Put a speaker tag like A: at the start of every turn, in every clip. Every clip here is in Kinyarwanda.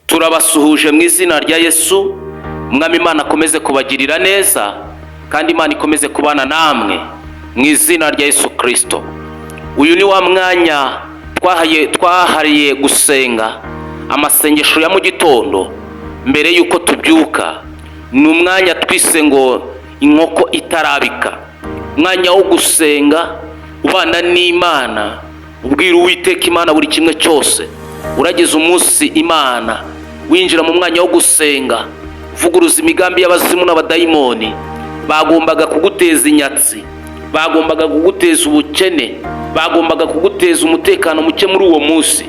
A: Turabasuhuje mu izina rya Yesu. Umwami Imana akomeze kubagirira neza, kandi Imana ikomeze kubana namwe mu izina rya Yesu Kirisito. Uyu ni wa mwanya twahariye gusenga amasengesho ya mu gitondo mbere y'uko tubyuka. Ni umwanya twise ngo inkoko itarabika, umwanya wo gusenga, ubana n'Imana, ubwira Uwiteka Imana buri kimwe cyose. Urageze umunsi Imana, winjira mu mwanya wo gusenga, uvuguruza imigambi y'abazimu n'abadayimoni bagombaga kuguteza inyatsi, bagombaga kuguteza ubukene, bagombaga kuguteza umutekano muke muri uwo munsi.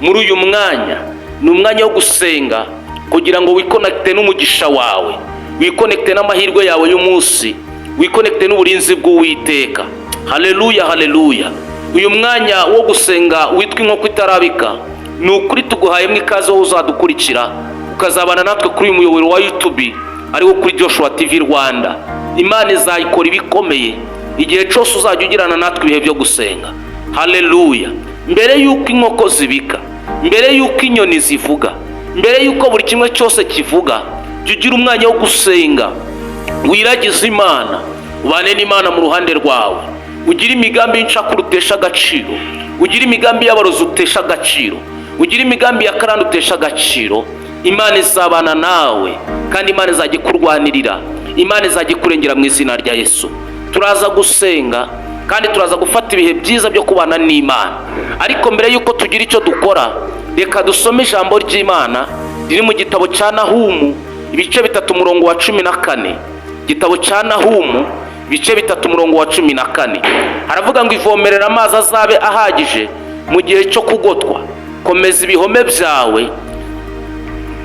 A: Muri uyu mwanya ni umwanya wo gusenga kugira ngo wiconnecte n'umugisha wawe, wiconnecte n'amahirwe yawe y'umunsi, wiconnecte n'uburinzi bw'Uwiteka. Haleluya, haleluya! Uyu mwanya wo gusenga witwa inkoko itarabika, ni ukuri tuguhayemo ikaze, wowe uzadukurikira ukazabana natwe kuri uyu muyoboro wa YouTube, ariwo kuri Joshua TV Rwanda. Imana izayikora ibikomeye igihe cyose uzajya ugirana natwe ibihe byo gusenga. Haleluya! Mbere y'uko inkoko zibika, mbere y'uko inyoni zivuga, mbere y'uko buri kimwe cyose kivuga, jya ugira umwanya wo gusenga, wiragize Imana, ubane n'Imana mu ruhande rwawe, ugire imigambi y'incakura utesha agaciro, ugire imigambi y'abarozi utesha agaciro, ugire imigambi ya karande utesha agaciro. Imana izabana nawe, kandi Imana izajya ikurwanirira, Imana izajya ikurengera mu izina rya Yesu. Turaza gusenga kandi turaza gufata ibihe byiza byo kubana n'Imana. Ariko mbere y'uko tugira icyo dukora, reka dusome ijambo ry'Imana riri mu gitabo cya Nahumu, ibice 3, umurongo wa 14. Igitabo cya Nahumu, ibice 3, umurongo wa 14, haravuga ngo: "Ivomerera amazi azabe ahagije mu gihe cyo kugotwa, komeza ibihome byawe,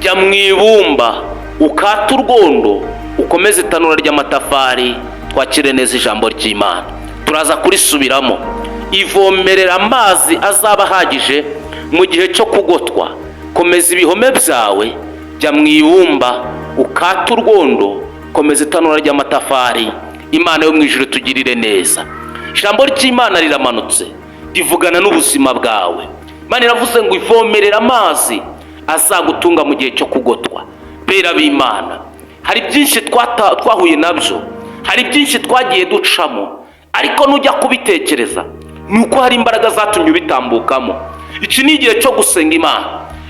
A: jya mu ibumba ukate urwondo, ukomeze itanura ry'amatafari." Twakire neza ijambo ry'Imana, turaza kurisubiramo. "Ivomerera amazi azaba ahagije mu gihe cyo kugotwa, komeza ibihome byawe, jya mu ibumba ukate urwondo, komeza itanura ry'amatafari." Imana yo mu ijuru tugirire neza. Ijambo ry'Imana riramanutse, rivugana n'ubuzima bwawe. Imana iravuze ngo: "Ivomerera amazi azagutunga mu gihe cyo kugotwa." Bera b'Imana, hari byinshi twahuye nabyo, hari byinshi twagiye ducamo, ariko nujya kubitekereza ni uko hari imbaraga zatumye ubitambukamo. Iki ni igihe cyo gusenga Imana.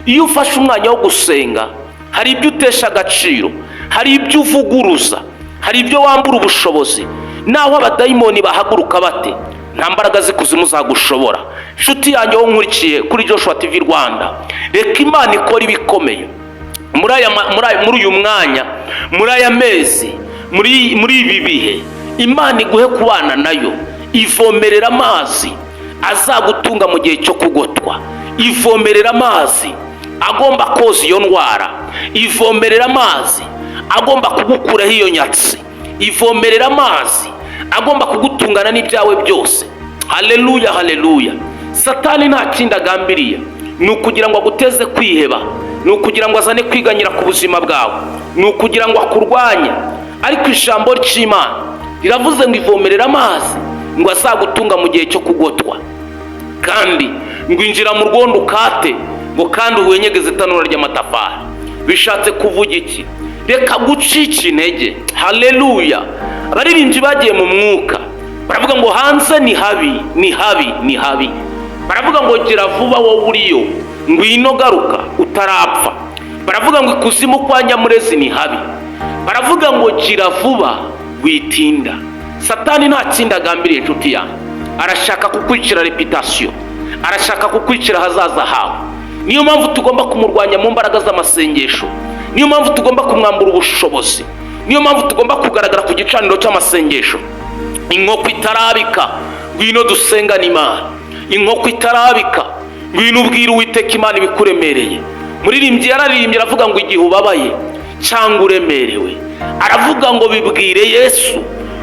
A: Iyo ufashe umwanya wo gusenga, hari ibyo utesha agaciro, hari ibyo uvuguruza, hari ibyo wambura ubushobozi. Naho abadayimoni bahaguruka bate, nta mbaraga z'ikuzimu zagushobora. Inshuti yanjye wo nkurikiye kuri Joshua TV Rwanda, reka Imana ikora ibikomeye muri uyu mwanya, muri aya mezi, muri ibi bihe. Imana iguhe kubana nayo. Ivomerera amazi azagutunga mu gihe cyo kugotwa, ivomerera amazi agomba koza iyo ndwara, ivomerera amazi agomba kugukuraho iyo nyatsi, ivomerera amazi agomba kugutungana n'ibyawe byose. Haleluya, haleluya! Satani nta kindi agambiriye, ni ukugira ngo aguteze kwiheba, ni ukugira ngo azane kwiganyira ku buzima bwawe, ni ukugira ngo akurwanye. Ariko ijambo ry'Imana riravuze ngo: "Ivomerera amazi ngo azagutunga mu gihe cyo kugotwa," kandi ngo: "Injira mu rwondo ukate," ngo kandi "uwenyegeze itanura ry'amatafari." Bishatse kuvuga iki? Reka gucika intege. Haleluya! Abaririmbyi bagiye mu mwuka, baravuga ngo: "Hanze ni habi, ni habi, ni habi." Baravuga ngo: "Gira vuba wowe uriyo, ngwino garuka utarapfa." Baravuga ngo: "Ikuzimu kwa Nyamurezi ni habi." Baravuga ngo: "Gira vuba, witinda." Satani nta kindi agambiriye, inshuti yanjye, arashaka kukwicira réputation, arashaka kukwicira ahazaza hawe. Niyo mpamvu tugomba kumurwanya mu mbaraga z'amasengesho, niyo mpamvu tugomba kumwambura ubushobozi, niyo mpamvu tugomba kugaragara ku gicaniro cy'amasengesho. Inkoko itarabika, ngwino dusengane Imana. Inkoko itarabika, ngwino ubwire Uwiteka Imana ibikuremereye. Muririmbyi yararirimbye, aravuga ngo: "Igihe ubabaye cyangwa uremerewe," aravuga ngo, "bibwire Yesu,"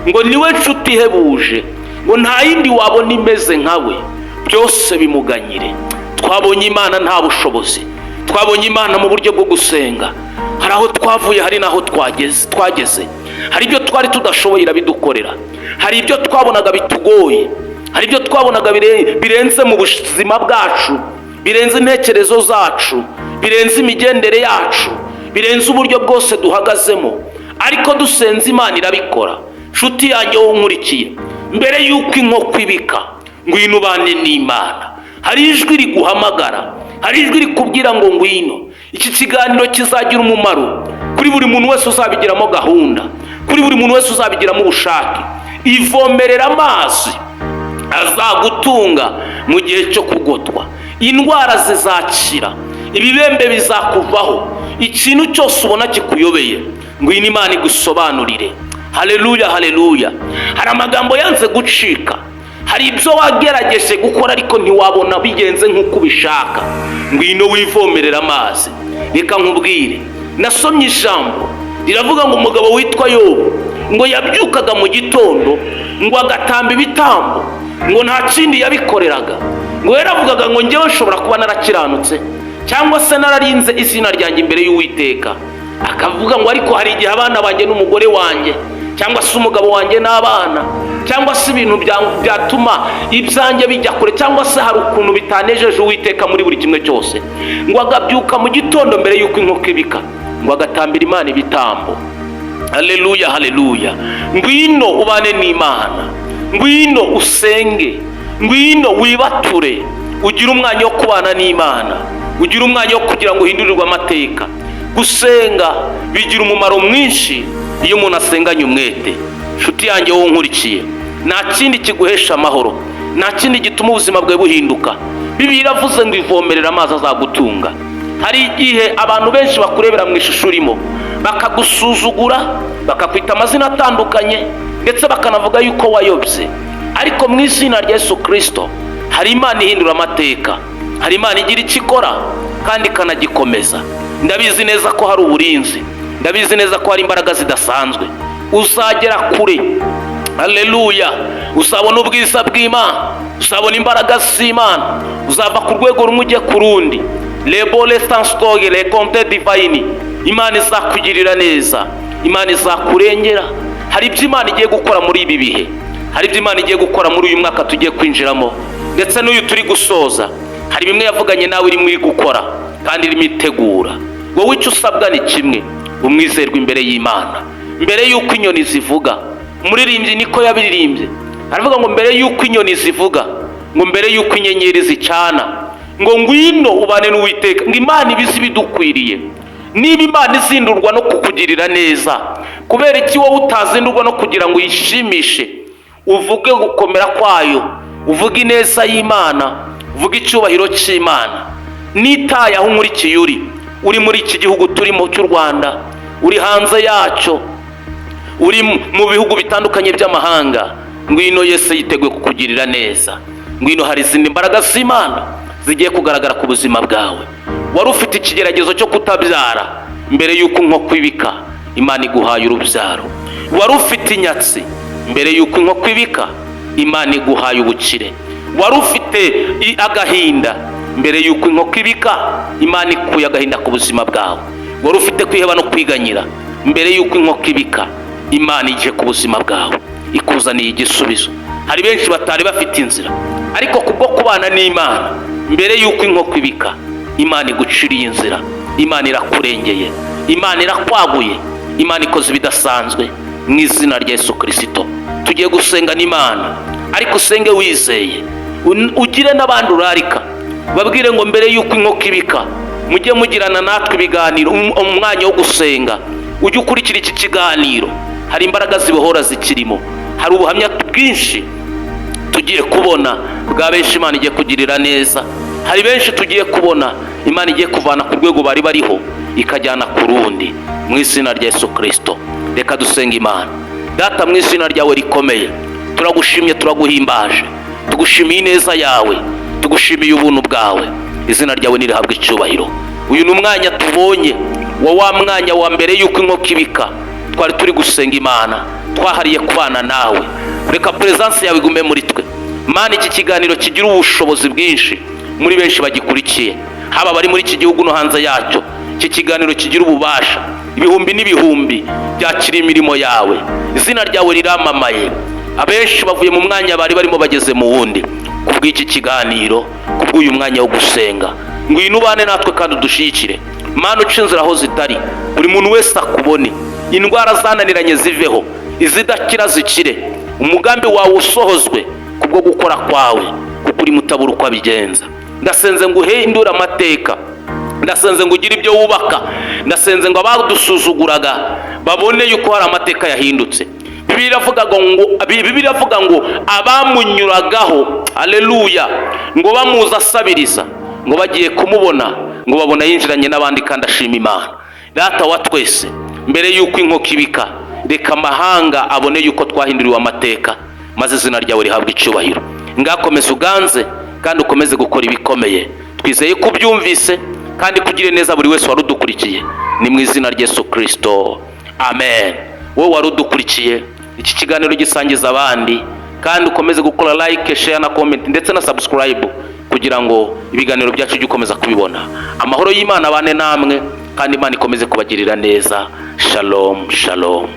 A: ngo "niwe nshuti ihebuje," ngo "nta yindi wabona imeze nkawe, byose bimuganyire." Twabonye Imana nta bushobozi, twabonye Imana mu buryo bwo gusenga. Hari aho twavuye, hari n'aho twageze. Hari ibyo twari tudashoboye, irabidukorera. Hari ibyo twabonaga bitugoye, hari ibyo twabonaga birenze mu buzima bwacu, birenze intekerezo zacu. Birenze imigendere yacu, birenze uburyo bwose duhagazemo, ariko dusenze Imana irabikora. Nshuti yanjye wowe unkurikiye, mbere y'uko inkoko ibika, ngwino ubane n'Imana. Hari ijwi riguhamagara, hari ijwi rikubwira ngo ngwino. Iki kiganiro kizagira umumaro kuri buri muntu wese uzabigiramo gahunda, kuri buri muntu wese uzabigiramo ubushake. Ivomerera amazi azagutunga mu gihe cyo kugotwa. Indwara zizakira, ibibembe bizakuvaho. Ikintu cyose ubona kikuyobeye, ngwino Imana igusobanurire. Haleluya, haleluya. Hari amagambo yanze gucika, hari ibyo wagerageje gukora ariko ntiwabona bigenze nk'uko ubishaka. Ngwino wivomerera amazi. Reka nkubwire, nasomye ijambo riravuga ngo umugabo witwa Yobu ngo yabyukaga mu gitondo ngo agatamba ibitambo, ngo nta kindi yabikoreraga. Ngo yaravugaga ngo ngewe nshobora kuba narakiranutse cyangwa se nararinze izina ryanjye imbere y'Uwiteka. Akavuga ngo ariko hari igihe abana banjye n'umugore wanjye, cyangwa se umugabo wanjye n'abana, cyangwa se ibintu byatuma ibyanjye bijya kure, cyangwa se hari ukuntu bitanejeje Uwiteka muri buri kimwe cyose. Ngo agabyuka mu gitondo mbere y'uko inkoko ibika, ngo agatambira Imana ibitambo. Haleluya, haleluya. Ngwino ubane n'Imana, ngwino usenge, ngwino wibature, ugire umwanya wo kubana n'Imana, ugire umwanya wo kugira ngo uhindurirwe amateka. Gusenga bigira umumaro mwinshi iyo umuntu asenganye umwete. Nshuti yanjye wowe unkurikiye, nta kindi kiguhesha amahoro, nta kindi gituma ubuzima bwawe buhinduka. Bibiliya iravuze ngo ivomerera amazi azagutunga. Hari igihe abantu benshi bakurebera mu ishusho urimo bakagusuzugura, bakakwita amazina atandukanye, ndetse bakanavuga yuko wayobye. Ariko mu izina rya Yesu Kirisito, hari Imana ihindura amateka, hari Imana igira icyo ikora kandi ikanagikomeza. Ndabizi neza ko hari uburinzi, ndabizi neza ko hari imbaraga zidasanzwe. Uzagera kure. Haleluya. Uzabona ubwiza bw'Imana, uzabona imbaraga z'Imana, uzava ku rwego rumwe ujye ku rundi. Lebole sanstoge le conte divine. Imana izakugirira neza, Imana izakurengera. Hari ibyo Imana igiye gukora muri ibi bihe, hari ibyo Imana igiye gukora muri uyu mwaka tugiye kwinjiramo, ndetse n'uyu turi gusoza. Hari bimwe yavuganye nawe irimo iri gukora kandi irimo itegura. Wowe icyo usabwa ni kimwe: umwizerwa imbere y'Imana. Mbere y'uko inyoni zivuga, umuririmbyi niko yabiririmbye, aravuga ngo mbere y'uko inyoni zivuga, ngo mbere y'uko inyenyeri zicana, ngo ngwino ubane n'Uwiteka. Ngo Imana ibizi ibidukwiriye. Niba Imana izindurwa no kukugirira neza, kubera iki wowe utazindurwa no kugira ngo uyishimishe, uvuge gukomera kwayo, uvuge ineza y'Imana, uvuge icyubahiro cy'Imana? Nitaye aho unkurikiye uri muri iki gihugu turimo cy'u Rwanda, uri hanze yacyo, uri mu bihugu bitandukanye by'amahanga, ngwino, Yesu yiteguye kukugirira neza. Ngwino, hari izindi mbaraga z'Imana zigiye kugaragara ku buzima bwawe. Wari ufite ikigeragezo cyo kutabyara, mbere y'uko inkoko ibika, Imana iguhaye urubyaro. Wari ufite inyatsi, mbere y'uko inkoko ibika, Imana iguhaye ubukire. Wari ufite agahinda, mbere y'uko inkoko ibika, Imana ikuye agahinda ku buzima bwawe. Wari ufite kwiheba no kwiganyira, mbere y'uko inkoko ibika, Imana ije ku buzima bwawe ikuzaniye igisubizo. Hari benshi batari bafite inzira, ariko kubwo kubana n'Imana, mbere y'uko inkoko ibika, Imana iguciriye inzira, Imana irakurengeye, Imana irakwaguye, Imana ikoze ibidasanzwe mu izina rya Yesu Kirisito. Tugiye gusenga n'Imana, ariko usenge wizeye, ugire n'abandi urarika, babwire ngo mbere y'uko inkoko ibika, mujye mugirana natwe ibiganiro, umwanya wo gusenga. Ujye ukurikira iki kiganiro, hari imbaraga zibohora zikirimo, hari ubuhamya bwinshi tugiye kubona bwa benshi Imana igiye kugirira neza. Hari benshi tugiye kubona Imana igiye kuvana ku rwego bari bariho ikajyana ku rundi, mu izina rya Yesu Kirisito. Reka dusenga Imana. Data, mu izina ryawe rikomeye, turagushimye, turaguhimbaje, tugushimiye ineza yawe, tugushimiye ubuntu bwawe. Izina ryawe nirihabwe icyubahiro. Uyu ni umwanya tubonye wa mwanya wa mbere y'uko inkoko ibika. Twari turi gusenga Imana, twahariye kubana nawe. Reka presence yawe igume muri twe, Mana. Iki kiganiro kigira ubushobozi bwinshi muri benshi bagikurikiye, haba abari muri iki gihugu no hanze yacyo. Iki kiganiro kigira ububasha, ibihumbi n'ibihumbi byakira imirimo yawe. Izina ryawe riramamaye, abenshi bavuye mu mwanya bari barimo bageze mu wundi kubw'iki kiganiro, kubw'uyu mwanya wo gusenga. Ngwino ubane natwe kandi udushyigikire. Mana, uca inzira aho zitari, buri muntu wese akubone. Indwara zananiranye ziveho, izidakira zikire, umugambi wawe usohozwe kubwo gukora kwawe, kuko urimo utabura uko abigenza. Ndasenze ngo uhindure amateka, ndasenze ngo ugire ibyo wubaka, ndasenze ngo abadusuzuguraga babone yuko hari amateka yahindutse. Bibiliya iravuga ngo abamunyuragaho, aleluya, ngo bamuzi asabiriza, ngo bagiye kumubona, ngo babona yinjiranye n'abandi kandi ashima Imana. Data wa twese, mbere y'uko inkoko ibika, reka amahanga abone yuko twahinduriwe amateka, maze izina ryawe rihabwe icyubahiro. Ngakomeza uganze kandi ukomeze gukora ibikomeye. Twizeye ko ubyumvise kandi kugire neza buri wese wari udukurikiye. Ni mu izina rya Yesu Kirisito, amen. Wowe wari udukurikiye, iki kiganiro gisangiza abandi kandi ukomeze gukora like, share na comment ndetse na subscribe kugira ngo ibiganiro byacu ujye ukomeza kubibona. Amahoro y'Imana abane namwe kandi Imana ikomeze kubagirira neza. Shalom, shalom.